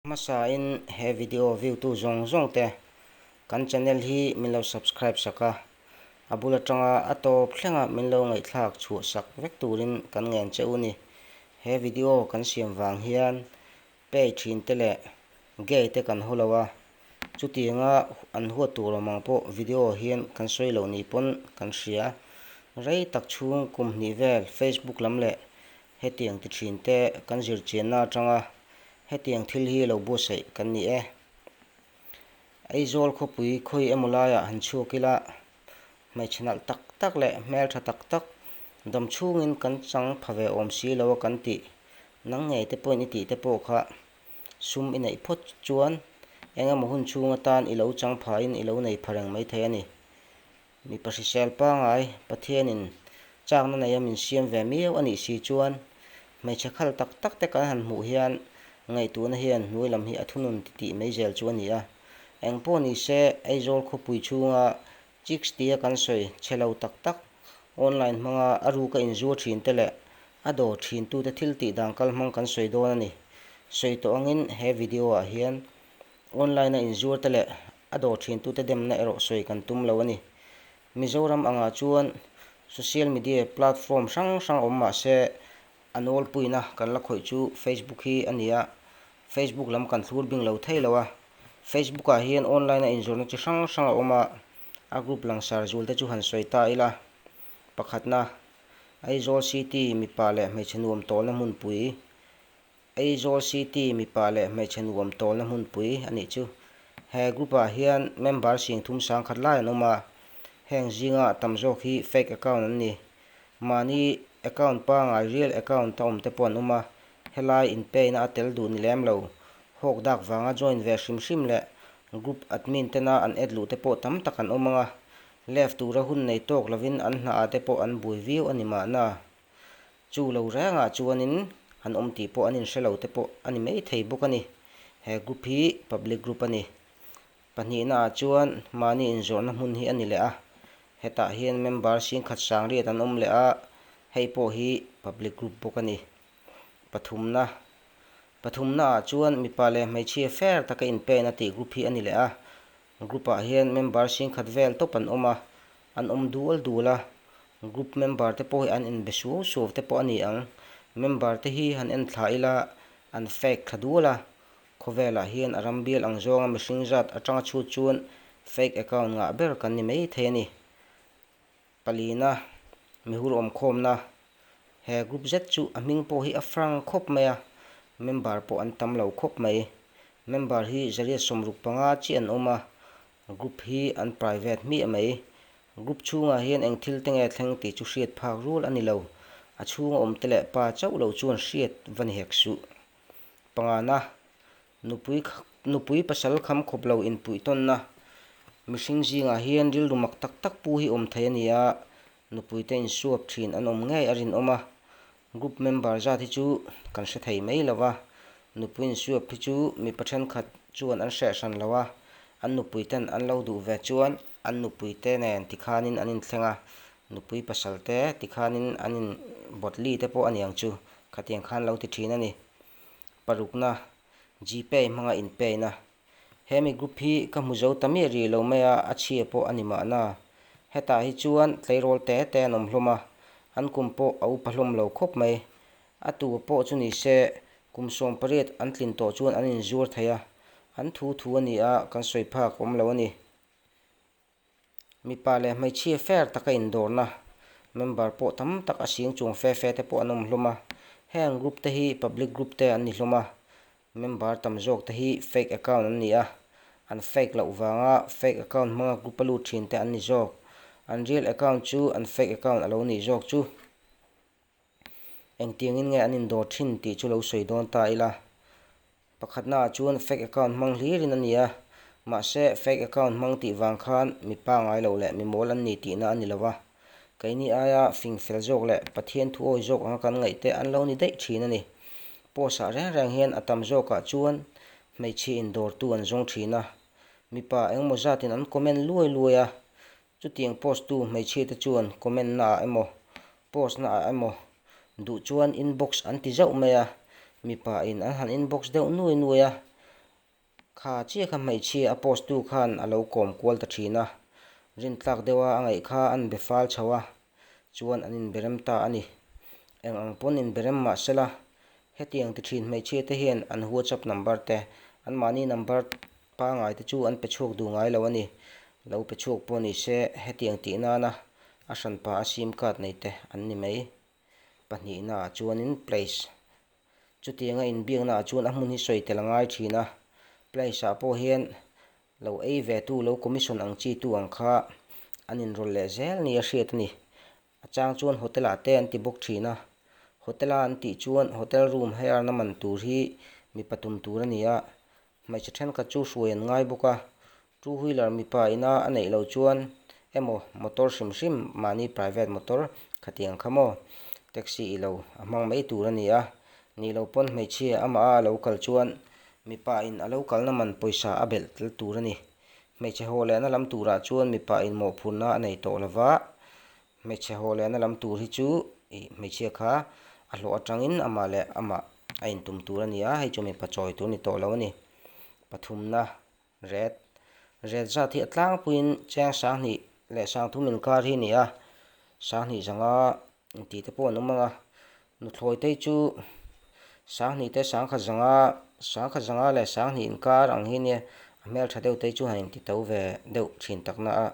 Hmasain he video view tu zawng zawng te kan channel hi min lo subscribe sak a, a bul atanga a tawp thlenga min lo ngaihthlak chhuah sak vek turin kan ngen che u ni. He video kan siam vang hian pay thin te leh gay te kan haw lo a, chutianga an huat tur awm ang pawh video hian kan sawi loh ni pawn kan hria. Rei tak chhung kum hnih vel Facebook lam leh Hetiang ti thin te kan zir chianna atanga hetiang thil hi lo buatsaih kan ni e. Aizawl khawpui khawi emaw laiah han chhuak ila, hmeichhe nalh tak tak leh hmeltha tak tak dam chhungin kan chang pha ve awm si lo a kan tih, nang ngei te pawhin i tih te pawh kha sum i neih phawt chuan eng emaw hun chhung atan i lo chang phain i lo nei pha reng maithei a ni. Mipa hrisel pangai Pathianin chakna neia min siam ve miau a nih si chuan hmeichhe khal tak tak te kan han hmuh hian ngaihtuahna hian hnuai lam hi a thunun titih mai zel chu a ni a. Eng pawh ni se Aizawl khawpui chhunga chicks tia kan sawi chhe lo tak tak online hmanga a ruka inzuar thin te leh a dawr thintute thil tih dan kal hmang kan sawi dawn a ni. Sawi tawh angin he video ah hian Online-a inzuarte leh a dawr thintute demna erawh sawi kan tum lo a ni. Mizoram angah chuan social media platform hrang hrang awm mah se a nawlpuina kan la khawih chu Facebook hi a ni a, Facebook lam kan thlur bing lo thei lo a. Facebook-ah hian online-a inzawrna chi hrang hrang a awm a, a group langsar zualte chu han sawi ta ila. Pakhatna, Aizawl City mipa leh hmeichhe nuam tawlna hmunpui Aizawl City mipa leh hmeichhe nuam tawlna hmunpui a nih chu. He group ah hian member sing thum sang khat lai an awm a, heng zinga tam zawk hi fake account an ni. Mahni account pangai real account a awm te pawh an awm a, helai inpeina a tel duh ni lem lo. Hawk dak vanga join ve hrim hrim leh group admin tena an add luh te pawh tam tak an awm ang a, left tura hun nei tawk lovin an hna ah te pawh an buai viau a ni mahna. Chu lo rengah chuanin an awm tih pawh an inhre lo te pawh a ni mai thei bawk a ni. He group hi public group a ni. Pahnihnaah chuan mahni inzawrhna hmun hi a ni leh a, hetah hian member singkhat sangriat an awm leh a, hei pawh hi public group bawk a ni. Pathumna Pathumnaah chuan mipa leh hmeichhia fair taka inpen a tih group hi a ni leh a, Group ah hian member singkhat vel tawp an awm a, an awm dual dual a, group member te pawh hi an inbe suau suau te pawh a ni ang. Member te hi han en thla ila an fake thla dual a, khawvelah hian a ram bial ang zawnga mihring zat atanga chhut chuan fake account ngah ber kan ni mai thei a ni. Palina, mihur awmkhawmna, He group zet chu a hming pawh hi a frank khawp mai a, member pawh an tam lo khawp mai. Member hi zariat 65 chiah an awm a, group hi an private hmiah mai. Group chhungah hian eng thil te nge thleng tih chu hriat phak rual a ni lo, a chhunga awm te leh pa chauh lo chuan hriat va ni hek suh. Pangana, Nupui nupui pasal kham khawp lo inpuih tawnna mihring zingah hian rilru mak tak tak pu hi awm thei a ni a, nupuite insuap thin an awm ngei a rinawm a, group member zat hi chu kan hre thei mai lo va, nupui insuap hi chu mipa thenkhat chuan an hreh hran lo a, an nupuiten an lo duh ve chuan an nupuite nen tikhanin an inthleng a, nupui pasal te tikhanin an inbawtli te pawh a niang chu khatiang khan lo ti thin a ni. Parukna, Gpay hmanga inpeina. He mi group hi ka hmu zo ta miah rih lo mai a, a chhia pawh a ni mahna. Hetah hi chuan tleirawl te te an awm hlawm a, an kum pawh a upa hlawm lo khawp mai. A tu pawh chu ni se, kum 18 an tlin tawh chuan an inzuar thei a, an thu thu a ni a, kan sawi phak awm lo a ni. Mipa leh hmeichhia fair taka indawrna member pawh tam tak a sing chuang fe fe te pawh an awm hlawm a, heng group te hi public group te an ni hlawm a, member tam zawk te hi fake account an ni a, an fake loh vanga fake account hmanga group a lut thin te an ni zawk, an real account chu an fake account a lo nih zawk chu. Engtiangin nge an indawr thin tih chu lo sawi dawn ta ila. Pakhatnaah chuan fake account hmang hlirin a ni a, mahse fake account hmang tih vang khan mi pangai lo leh mi mawl an ni tihna a ni lo va. Keini aia fing fel zawk leh Pathian thu awi zawk anga kan ngaih te an lo ni daih thin a ni. Post ah reng reng hian a tam zawkah chuan hmeichhia indawrtu an zawng thin a, mipa engemaw zatin an comment luai luai a, Chutiang post tu hmeichhia te chuan comment na ah emaw post na ah emaw duh chuan inbox an ti zauh mai a, mipa in an han inbox deuh nuai nuai a. Kha chiah kha hmeichhia a post tu khan a lo kawm kual ta thin a, rintlak deuha a ngaih kha an be fal chho a, chuan an inberem ta a ni. Eng ang pawn inberem mah sela, hetiang ti thin hmeichhia te hian an WhatsApp number te, anmahni number pangai te chu an pe chhuak duh ngai lo a ni. Lo pe chhuak pawh ni se, hetiang tih nana a hranpa a sim card nei te an ni mai. Pahnihnaah chuanin place. Chutianga inbiaknaah chuan a hmun hi sawi tel a ngai thin a, place ah pawh hian lo ei ve tu, lo commission ang chi tu ang kha an inrawlh leh zel nia hriat a ni. A chang chuan hotel ah te an ti bawk thin a, hotel a an tih chuan hotel room hire na man tur hi mipa tum tur a ni a, Hmeichhe thenkhat chu hruai an ngai bawk a, two wheeler mipa ina a neih loh chuan emaw motor hrim hrim mahni private motor khatiang kha maw taxi i lo a hmang mai tur a ni a, nih loh pawn hmeichhia amah a lo kal chuan mipa in a lo kalna man pawisa a belh tel tur a ni. Hmeichhe haw lehna lam turah chuan mipa in mawhphurhna a nei tawh lova, Hmeichhe haw lehna lam tur hi chu ih hmeichhia kha a hlawh atangin amah leh amah a intum tur a ni a, hei chu mipa chawi tur a ni tawh lo a ni. Pathumna, ret, ret zat hi a tlangpuiin cheng sanghnih leh sangthum inkar hi a ni a, sanghnih zanga intih te pawh an awm ang a, nuthlawi te hi chu sanghnih te sangkhat zanga sangkhat zanga leh sanghnih inkar ang hi a nia, a hmeltha deuh te hi chu han inti to ve deuh thin takna a.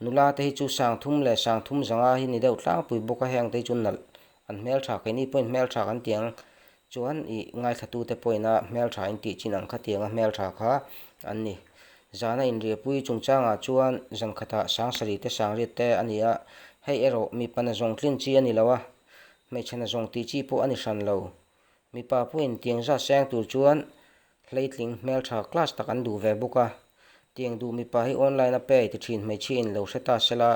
Nula te hi chu sangthum leh sangthum zanga hi ni deuh tlangpui bawk a, heng te hi chu nalh an hmeltha keini pawhin hmeltha kan tih ang chuan ih ngaithla te pawhin a hmeltha in tih chin ang khatiang a hmeltha kha an ni. Zana inriahpui chungchangah chuan zan khatah sangsarih te sangriat te a ni a, hei erawh mipa na zawng tlin chi a ni lo a, hmeichhe na zawng tih chi pawh a ni hran lo. Mipa pawhin tiang zat seng tur chuan Hleitling hmeltha class tak an duh ve bawk a, tiang duh mipa hi online a pay ti thin hmeichhia in lo hre ta sela,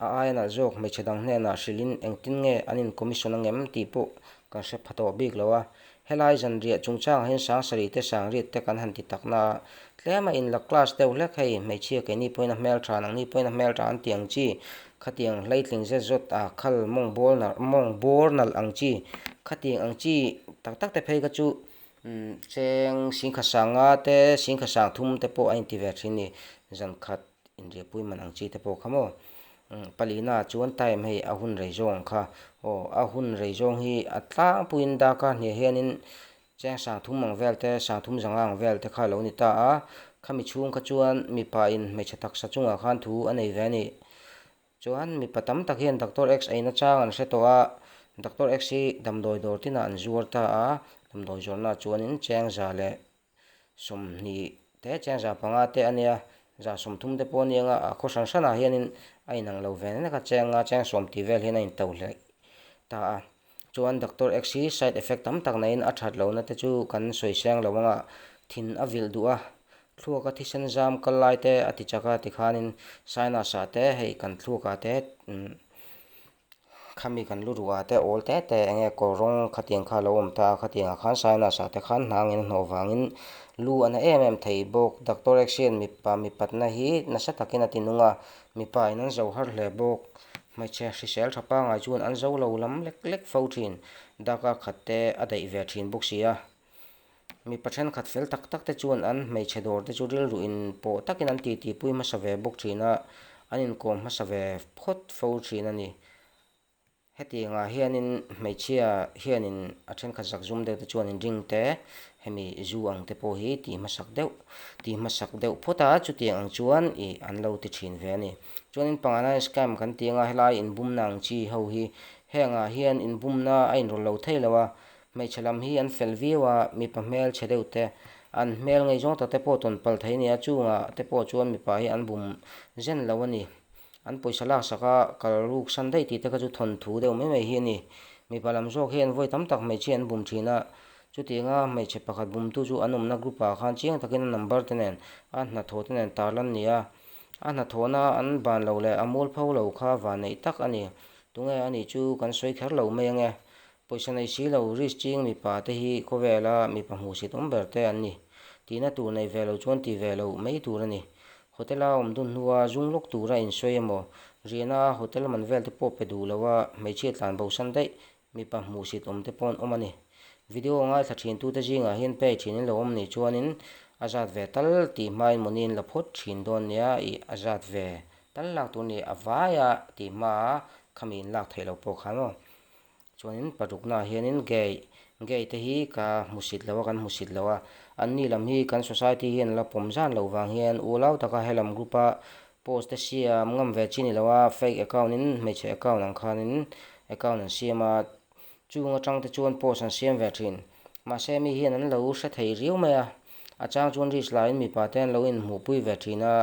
a aia nalh zawk hmeichhe dang hnenah hrilhin engtin nge an in commission angem tih pawh kan hre pha tawh bik lo a. Helai zanriah chungchangah hian sangsarih te sangriat te kan han ti tak na a, tlema in la class deuh hlek hei hmeichhia keini pawhin a hmeltha nangni pawhin a hmeltha an ti ang chi khatiang hleitling zet zawt a khal mawng bawl nalh mawng bawr nalh ang chi khatiang ang chi tak tak te phei kha chu Cheng singkhat sanga te, singkhat sang thum te pawh a inti ve thin ni. Zan khat inriahpui man ang chi te pawh kha maw. Palina chuan time hei a hun rei zawng ang kha. Aw, a hun rei zawng hi a tlangpuiin darkar hniah hianin cheng sang thum ang vel te, sang thum zanga ang vel te kha a lo ni ta a. Khami chhung kha chuan mipa in hmeichhe taksa chungah khan thu a nei ve a ni. Chuan mipa tam tak hian Doctor X eina chang an hre tawh a, Doctor X hi damdawi dawr tinah an zuar ta a, damdawi zawrhnaah chuanin cheng za leh 20 te, cheng 500 te a nia, 30 te pawh a ni ang a, a khaw hran hranah hianin a inang lo ve nek a, cheng nga cheng 10 tih vel hian a into hleh ta a. Chuan Doctor X hi side effect tam tak neiin a that lohna te chu kan sawi seng lo ang a, thin a vilh duh a, Thluaka thisen zam kal lai te a ti chak a tikhanin sinus ah te hei kan thluakah te khami kan lu ruah te awl te te enge kawr rawng khatiang kha a lo awm ta a khatiangah khan sinus ah te khan hnangin a hnawh vangin lu a na em em thei bawk. Doctor X hian mipa mipatna hi nasa takin a ti nung a, mipa in an zo har hle bawk. Hmeichhe hrisel tha pangai chuan an zo lo lam lek lek fo thin, darkar khat te a daih ve thin bawk si a. Mipa thenkhat fel tak tak te chuan an hmeichhe dawr te chu rilru in pawh takin an titi pui hmasa ve bawk thin a, an inkawm hmasa ve phawt fo thin a ni. Hetiangah hianin hmeichhia hianin a thenkhat zak zum deuh te chuan in ring te, hemi zu ang te pawh hi ti hmasak deuh ti hmasak deuh phawt a, chutiang ang chuan ih an lo ti thin ve a ni. Chuanin pangana scam kan ti anga helai inbumna ang chi ho hi hengah hian inbumna a inrawlh lo thei lo a, Hmeichhe lam hi an fel viau a, mipa hmel chhe deuh te, an hmel ngaihzawng tak te pawh tawn pal thei a ni a, chungah te pawh chuan mipa hi an bum zen lo a ni. An pawisa laksak a, kal ruk san daih tih te kha chu thawnthu deuh mai mai hi a ni. Mipa lam zawk hian vawi tam tak hmeichhia an bum thin a, chutianga hmeichhe pakhat bumtu chu an awmna group ah khan chiang takin a number te nen, a hnathawh te nen tarlan a ni a, a hnathawhna an ban lo leh a mualpho lo kha vanneih tak a ni. Tunge a nih chu kan sawi kher lo mai ange. Pawisa nei si lo, risk ching mipa te hi khawvela mipa hmuhsit awm ber te an ni. Tihna tur nei ve lo chuan ti ve lo mai tur a ni. Hotel a awm dun hnua zung lawk tura insawi emaw, riahna a hotel man vel te pawh pe duh lo a, hmeichhia tlan bo san daih mipa hmuhsit awm te pawh an awm a ni. Video ngaithla thin tute zingah hian pay thin in lo awm nih chuanin A zat ve tal tih hmain mawni in la phawt thin dawn nia ih a zat ve tal lak tur ni a vaia tih hmaa khami in lak theih loh pawh khan aw. Chuanin paruknaah hianin gay gay te hi ka hmusit lo a kan hmusit lo a anni lam hi kan society hian a la pawm zan loh vang hian ulau taka helam group a post te siam ngam ve chi ni lo a fake account in hmeichhe account ang khanin account an siam a chung atang te chuan post an siam ve thin. Mahse mi hian an lo hre thei riau mai a a chang chuan risk laiin mipa te an lo inhmuhpui ve thin a.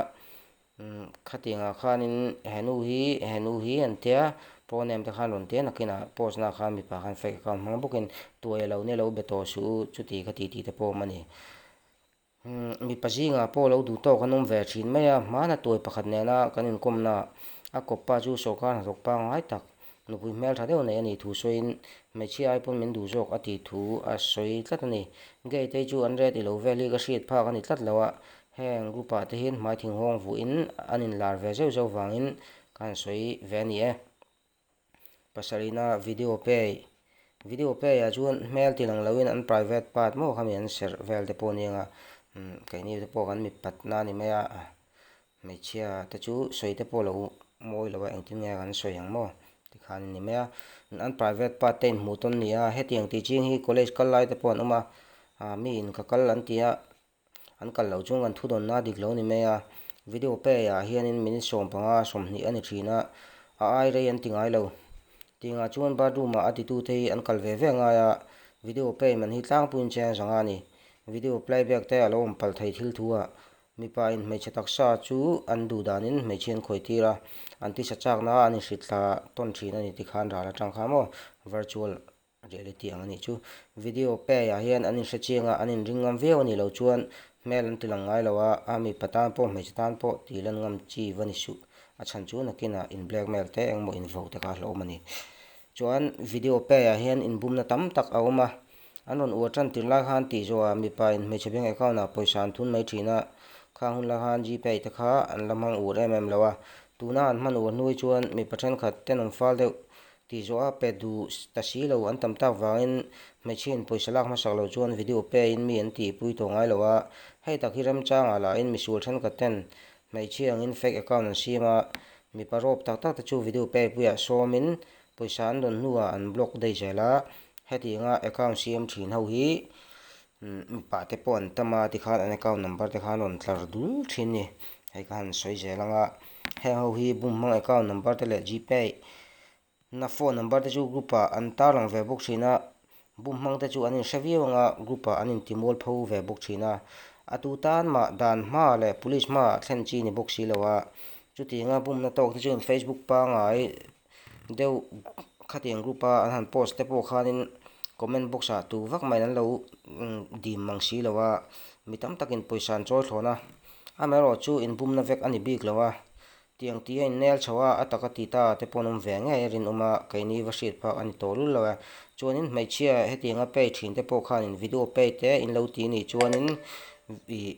Khatiangah khanin he nu hi he nu hi an tia pro name te khan rawn tia nakinah post na khan mipa khan fake account hmang bawkin tuai a lo nia lo be tawh suh u chuti kha ti tih te pawh awm a ni. Mipa zingah pawh lo duh tawk an awm ve thin mai a hmana tuai pakhat nena kan inkawmna a kawp pa chu sawrkar hnathawk pangngai tak Nupui hmeltha deuh nei a nih thu sawiin hmeichhia ai pawn min duh zawk a tih thu a sawi tlat a ni. Gay te chu an ret ilo vel hi ka hriat phak a ni tlat lo a, heng group ah te hian hmai thinghawng vuahin an inlar ve zeuh zeuh vangin ka han sawi ve a ni e. Pasarihna video pay Video pay ah chuan hmel ti lang loin an private part maw khami an serh vel te pawh a ni ang a, keini te pawh kan mipatna a ni mai a. Hmeichhia te chu sawi te pawh lo mawi lo a engtin nge kan sawi ang maw tikhan a ni mai a an private part te inhmuh tawn a ni a hetiang tih ching hi college kal lai te pawh an awm a ah mi in ka kal an ti a an kal loh chuan kan thudawnna a dik lo a ni mai a video pay ah hianin minute 15 20 a ni thin a a ai rei an ti ngai lo tingah chuan bathroom ah a titu te hi an kal ve ve ngai a video pay man hi tlangpuiin cheng zanga a ni video playback te a lo awm palh thei thil thu ah. Mipa in hmeichhe taksa chu an duh danin hmeichhia an khawi tir a, an tisa chakna an inhrit thla tawn thin a ni ti khan ral atang kha maw virtual reality ang a nih chu. Video pay ah hian an inhre chiang a, an inring ngam viau a nih loh chuan hmel an ti lang ngai lo a, a mipa tan pawh hmeichhe tan pawh tih lan ngam chi va ni suh. A chhan chu nakinah in blackmail te engmaw invo te kha a hlauhawm a ni. Chuan video pay ah hian inbumna tam tak a awm a, An rawn uar tan tir lai khan tih zawhah mipa in hmeichhe bank account ah pawisa an thun mai thin a, khang hun lai khan Gpay te kha an la hmang ur em em lo a, tuna an hman ur hnuai chuan mipa thenkhat tenawm fal deuh tih zawhah pe duh ta si lo an tam tak vangin hmeichhia in pawisa lak hmasak loh chuan video pay in mi an tihpui tawh ngai lo a, hei tak hi remchangah lahin misual thenkhat ten hmeichhia angin fake account an siam a, mipa rawp tak tak te chu video pay puiah sawmin Pawisa an dawn hnuah an block daih zel a, hetianga account siam thin ho hi mipa te pawh an tam a tikhan an account number te khan rawn tlar dul thin a ni. Hei ka han sawi zel ang a, heng ho hi bum hmang account number te leh gpay na phone number te chu group ah an tarlang ve bawk thin a, bum hmang te chu an inhre viau ang a, group ah an intimual pho ve bawk thin a, a tu tan mah dan hma leh police hmaah thlen chi ni bawk si lo a, chutianga bumna tawk te chuan facebook pangngai deuh khatiang group a an han post te pawh khanin comment box ah tu vak mai an lo dim mang si lo a mi tam takin pawisa an chawi thlawn a amaherawh chu inbumna vek a ni bik lo a tiang tih a innel chho a a taka ti ta te pawh an awm ve ngei a rinawm a keini va hriat phak a ni tawh lul lo e chuanin hmeichhia hetianga pay thin te pawh khanin video pay te in lo ti nih chuanin ih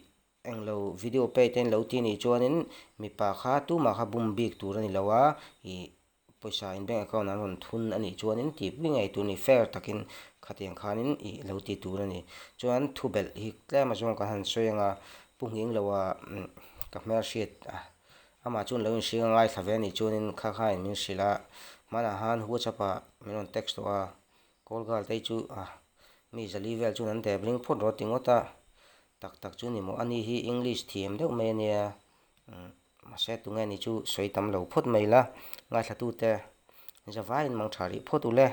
Englo video pay te lo ti nih chuanin mipa kha tumah kha bum bik tur a ni lo a, ih pawisa in bank account an rawn thun a nih chuanin tihpui ngei tur a ni, fair takin khatiang khanin ih lo ti tur a ni. Chuan thu belh hi tlem azawng kan han sawi ang a, pu nghing lo a ka hmelhriat a, amah chuan lo inhring a ngaithla ve a nih chuanin kha khain min hrilh a, hmanah khan whatsapp ah min rawn text tawh a, call girl te hi chu ah mi zali vel chuan an dep ring phawt rawh ti ngawt a. Tak tak chu ni maw? Ani hi English thiam deuh mai a nia. Mahse tunge ni chu sawi tam lo phawt mai la. Ngaithlatute zavaiin mang tha rih phawt u le.